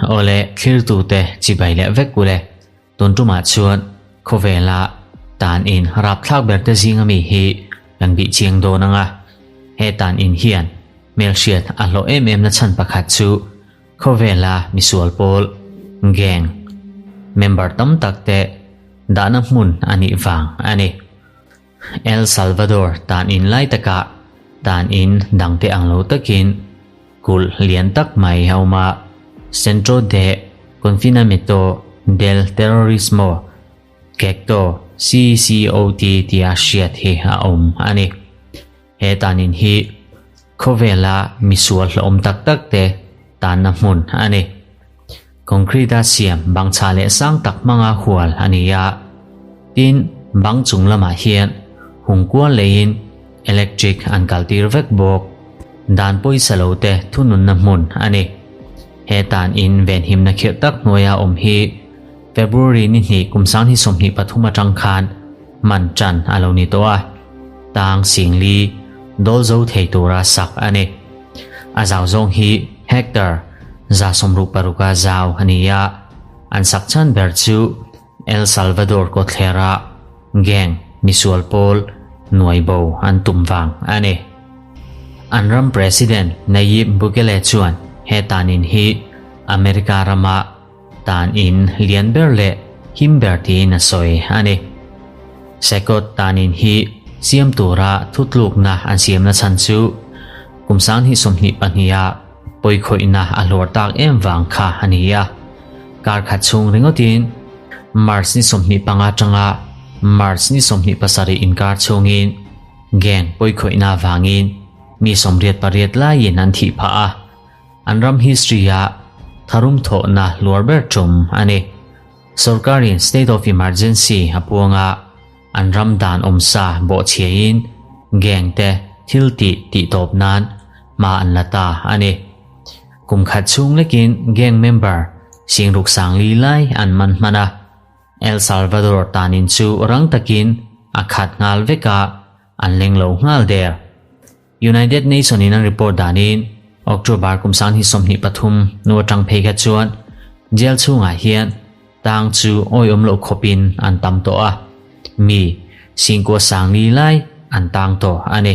Awle thlirtute chibai leh vek ule. Tun tumah chuan khawvela tan in rapthlak ber te zinga mi hi kan bih chiang dawn ang a. He tan in hian hmelhriat a hlawh em em na chhan pakhat chu khawvela misual pawl, gang, member tam tak te dahna hmun a nih vang a ni. El Salvador tan in lai takah tan in dangte ang lo takin kulh lian tak mai a awm a, Centro de Confinamiento del Terrorismo, CECTO, CCOT tia hriat hi a awm a ni. He tan in hi khawvela misual hlawhawm tak tak te tanna hmun a ni. Concrete-a siam bang chhah leh sang tak hmanga hual a ni a. Tin, bang chung lamah hian hung kual leiin electric an kaltir vek bawk. Dan pawisa lo te thununna hmun a ni. He tan in venhimna khirh tak hnuaia awm hi February ni hnih kum 2023 atang khan man tan a lo ni tawh a. Tang Singli dawl zo thei tura sak a ni. A zau zawng hi hectare 166 a zau a ni a, an sak chhan ber chu El Salvador kawthlera gang misual pawl nuai bo an tum vang a ni. An ram President Nayib Bukele chuan he tanin hi America rama tan in lian ber leh him ber tiin a sawi a ni. Sekawt tanin hi siam tura thutlukna an siamna chhan chu kum 2022 ah pawikhawihna a hluar tak em vang kha a ni a. Kar khat chhung ringawtin March ni 25 atanga March ni 27 inkar chhungin gang pawikhawihna vangin mi 88 laiin an thih phah a. An ram history ah tharum thawhna hluar ber tum a ni. Sorkarin state of emergency a puanga an ram dan awmsa bawhchhiain gang te thil tih tih tawp nan hma an la ta a ni. Kum khat chhung lekin gang member singruk sang li lai an man hman a. El Salvador tanin chu rang takin a khat nghal vek a, an leng lo nghal der. United Nation in an report danin October kum 2023 nu atang phei kha chuan jail chhungah hian tang chu awiawm loh khawpin an tam tawh a, mi singkua sang li lai an tang tawh a ni.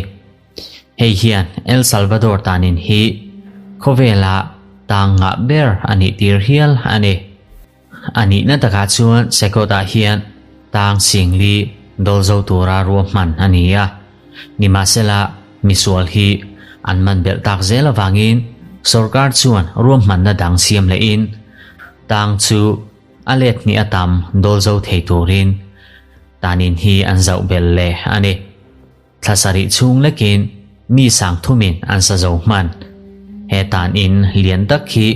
Hei hian El Salvador tanin hi khawvela tang ngah ber a nih tir hial a ni. A nihna takah chuan Sekawtah hian tang singli dawl zo tura ruahman a ni a. Nimahsela, misual hi an man belh tak zel avangin sorkar chuan ruahmanna dang siam lehin tang chu a let hnih a tam dawl zo thei turin tanin hi an zauh belh leh a ni. Thla sarih chhung lekin mi sang thumin an sa zo hman. He tan in lian tak hi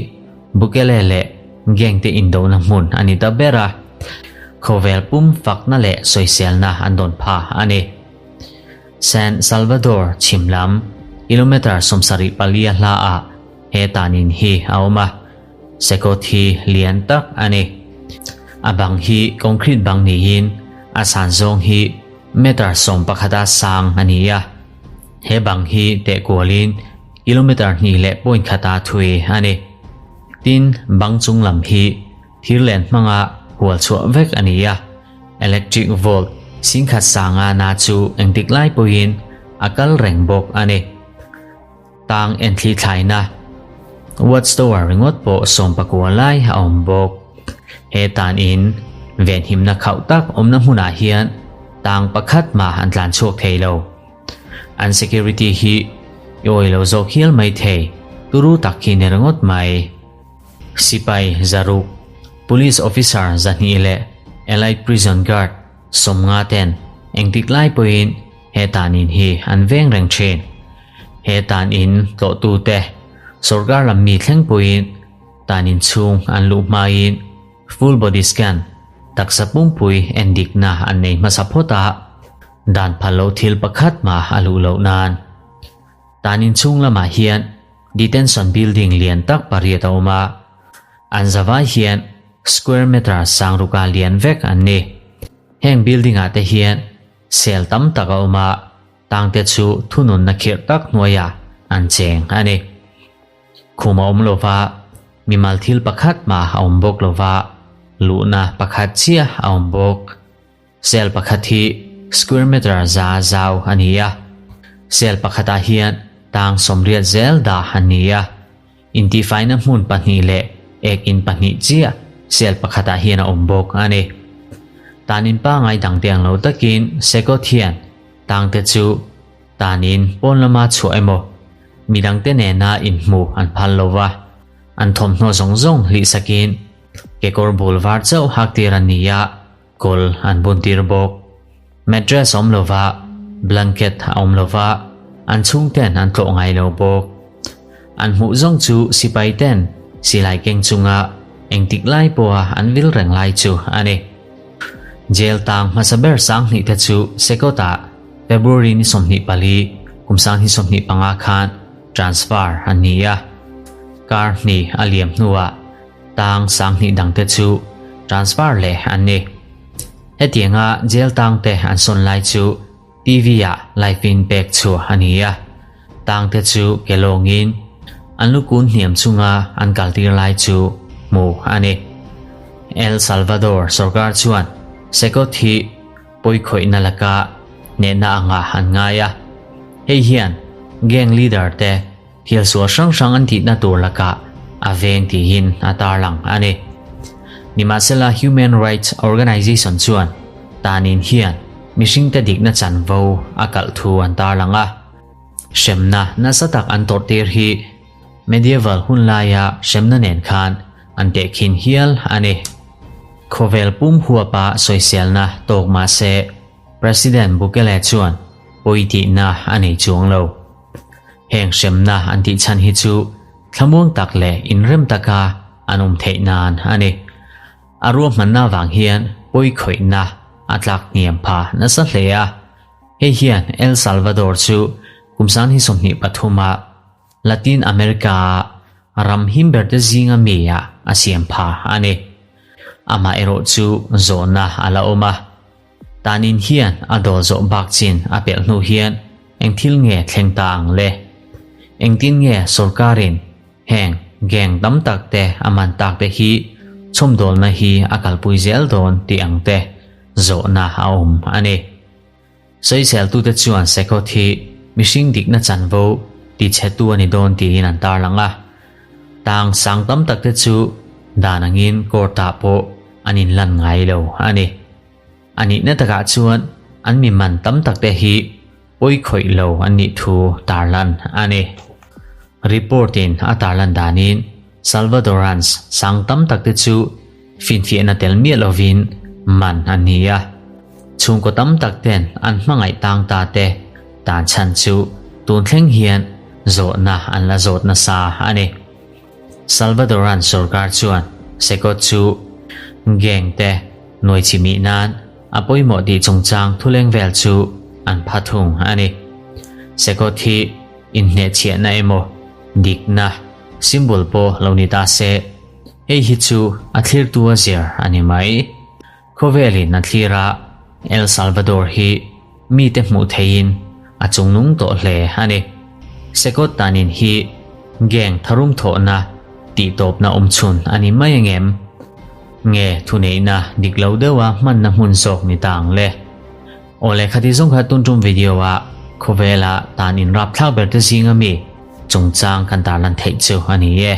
Bukele leh gang te indona hmun a ni ta ber a, khawvel pum fakna leh sawiselna an dawn pha a ni. San Salvador chhim lam kilometre 74 a hla ah he tan in hi a awm a, Sekawt hi lian tak a ni. A bang hi concrete bang niin a san zawng hi meter 11 a sang a ni a. He bang hi teh kualin kilometer 2.1 a thui a ni. Tin, bang chung lam hi thir len hmanga hual chhuah vek a ni a. Electric volt 10,000 sanga na chu engtik lai pawhin a kal reng bawk a ni. Tang enthli thlaina Watchtower ringawt pawh 19 lai a awm bawk. He tan in venhimna khauh tak awmna hmunah hian tang pakhat mah an tlan chhuak thei lo. An security hi i awi lo zawk hial mai thei, turu tak hi ni ringawt mai. Sipai zaruk, Police officer 200 leh Allied Prison Guard 50 ten engtik lai pawhin he tan in hi an veng reng thin. He tan in tlawhtute sorkar lam mi thleng pawhin tan in chhung an luh hmain full body scan taksa pumpui en dikna an nei hmasa phawt a, dan phal lo thil pakhat mah a luh loh nan. Tan in chhung lamah hian detention building lian tak pariat a awm a, an zavai hian square meter sangruka lian vek an ni. Heng building ah te hian cell tam tak a awm a, tangte chu thununna khirh tak hnuaiah an cheng a ni. Khum a awm lo va, mimal thil pakhat mah a awm bawk lo va, luhna pakhat chiah a awm bawk. Cell pakhat hi square meter za zau a ni a, cell pakhatah hian tang 80 zel dah a ni a, intihfaina hmun pahnih leh ek in pahnih chiah cell pakhatah hian a awm bawk a ni. Tanin pangai dangte ang lo takin Sekawt hian tangte chu tanin pawn lama chhuah emaw midangte nena inhmuh an phal lo va, an thawmhnaw zawng zawng hlihsakin kekawr bul var chauh haktir an ni a. Kawl an buntir bawk. Mattress awm lova, blanket a awm lova, an chhungten an tlawh ngai lo bawk. An hmuh zawng chu sipai ten silai keng chunga engtik lai pawha an vil reng lai chu a ni. Jail tang hmasa ber 2000 te chu Sekawtah February ni 24 kum 2025 khan transfer an ni a. Kar hnih a liam hnuah Tang 2000 dangte chu transfer leh an ni. Hetianga jail tangte an sawn lai chu TV-ah live in pek chhuah a ni a. Tangte chu ke lawngin an lu kun hniam chunga an kaltir lai chu hmuh a ni. El Salvador sorkar chuan Sekawt hi pawikhawihna laka hnehna anga an ngai a. Hei hian gang leader te Thil sual hrang hrang an tihna tur lakah a veng tiin a tarlang a ni. Nimahsela Human Rights Organization chuan tanin hian mihringte dikna chanvo a kalh thu an tarlang a. Hremna nasa tak an tawrhtir hi medieval hun laia hremna nen khan an tehkhin hial a ni. Khawvel pum huapa sawiselna tawk mahse President Bukele chuan pawi tihna a nei chuang lo. Heng hremna an tih chhan hi chu thlamuang tak leh inrem taka an awm theih nan a ni. A ruahmanna avang hian pawi khawihna a tlak hniam pha nasa hle a. Hei hian El Salvador chu kum 2023 ah Latin America-a ram him berte zinga mi ah a siam pha a ni. Amaherawh chu zawhna a la awm a. Tanin hian a dawl zawh bak chin a pelh hnu hian eng thil nge thleng ta ang le? Engtin nge sorkarin heng gang tam tak te a man tak te hi chhawmdawlna hi a kalpui zel dawn tih ang te zawhna a awm a ni. Sawiseltute chuan Sekawt hi mihring dikna chanvo tichhetu a ni dawn tiin an tarlang a. Tang sang tam tak te chu dan angin court-ah pawh an inlan ngai lo a ni. A nihna takah chuan an mi man tam tak te hi pawi khawih lo an nih thu tarlan a ni. Report-in a tarlan danin Salvadorans sang tam tak te chu finfiahna tel miah lovin man an ni a. Chhungkaw tam tak ten an hmangaih tang ta te tan chhan chu tun thleng hian zawhna an la zawt nasa a ni. Salvadoran sorkar chuan Sekawt chu gang te nuai chimih nan a pawimawh tih chungchang thuleng vel chu an pha thung a ni. Sekawt hi inhnehchhiahna emaw dikna symbol pawh lo ni ta se, hei hi chu a thlirtu a zir a ni mai. Khawvelin a thlir a, El Salvador hi mite hmuh theihin a chungnung tawh hle a ni. Sekawt tanin hi gang tharum thawhna tihtawpna awmchhun a ni mai angem? Nge thuneihna dik lo deuha hmanna hmun zawk ni ta ang le? Aw le khati zawng kha tun tum video ah khawvela tan in rapthlak ber te zinga mi chungchang kan tarlan theih chu a ni e.